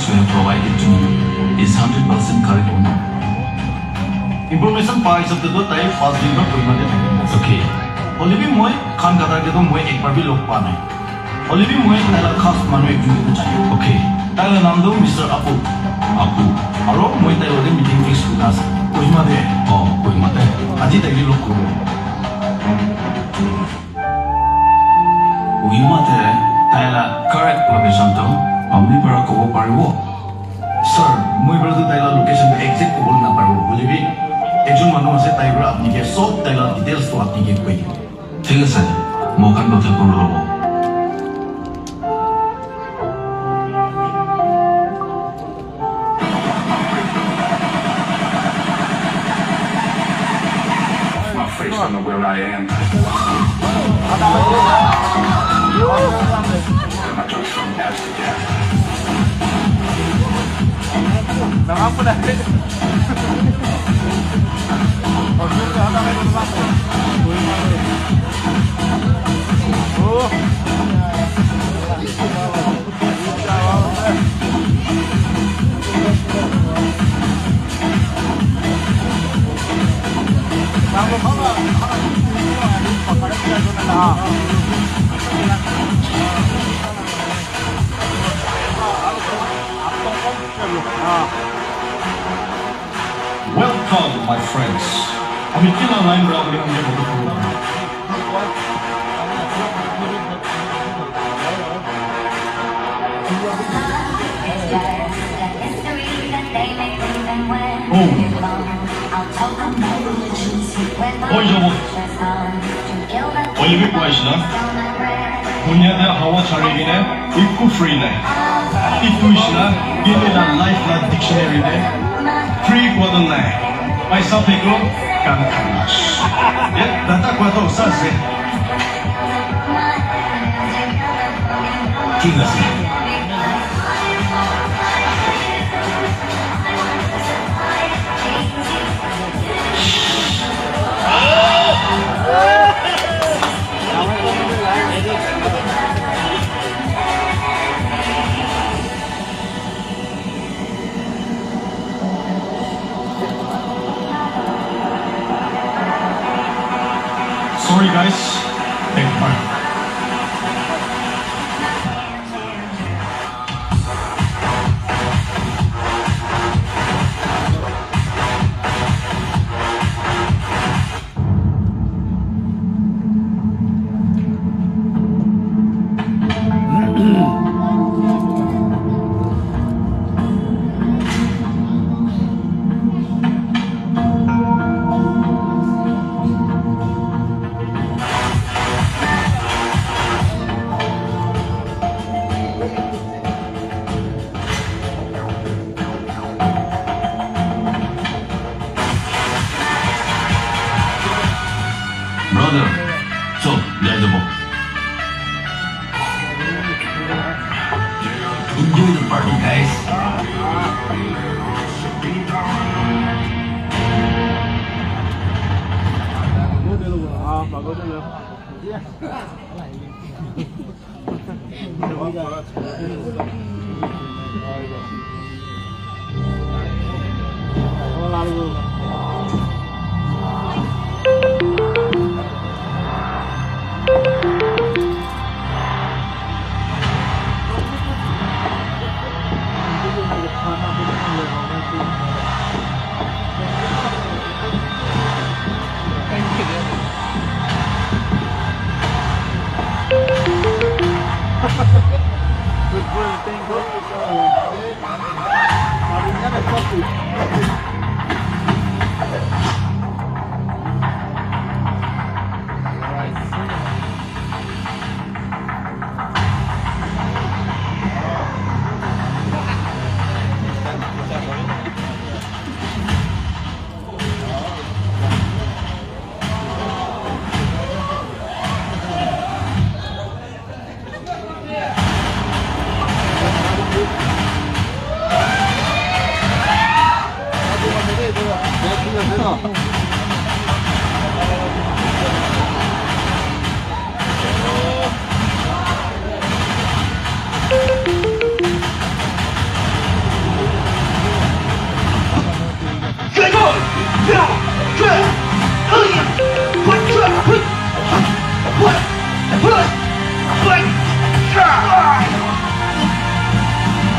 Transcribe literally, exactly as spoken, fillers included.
you have provided to me is hundred percent correct or not? Information pa hisab te do tai first din ba Kohima te thaki. Okay. Hoilebi moi Khan Qatar ke do moi ekbar bhi log pa nai. Hoilebi moi taila khas manu ekjon ke do chai. Okay. Taila nam do Mister Apu. Apu. Aro moi tailo de meeting fix kuri na ase. Kohima te. Oh, Kohima te. Aji tai ke log kuru. Kohima te taila correct location to apni para kobo paribo? Sir, moi para to taila location exact kobo na paribo. Hoilebi ekjon manu ase, tai para apni ke sob taila details to apni ke koi dibo. Thik ase, mo khan kotha kuro. My face, I know where I am. Welcome, my friends. আমি কিলা লাইন রা আমি আমি বলতে পারবো। Oh. Oh, yo. Hoilebi pu aisila. Dunia te hawa chari kene, iku free nai. Iku aisila, gini la life la dictionary te. Free kwadon nai. Paisa peko, kan khanas. Ya, data kwadon sa se. Thik ase. Sorry, guys. Take time. Brother, so, guys, enjoy the party, guys.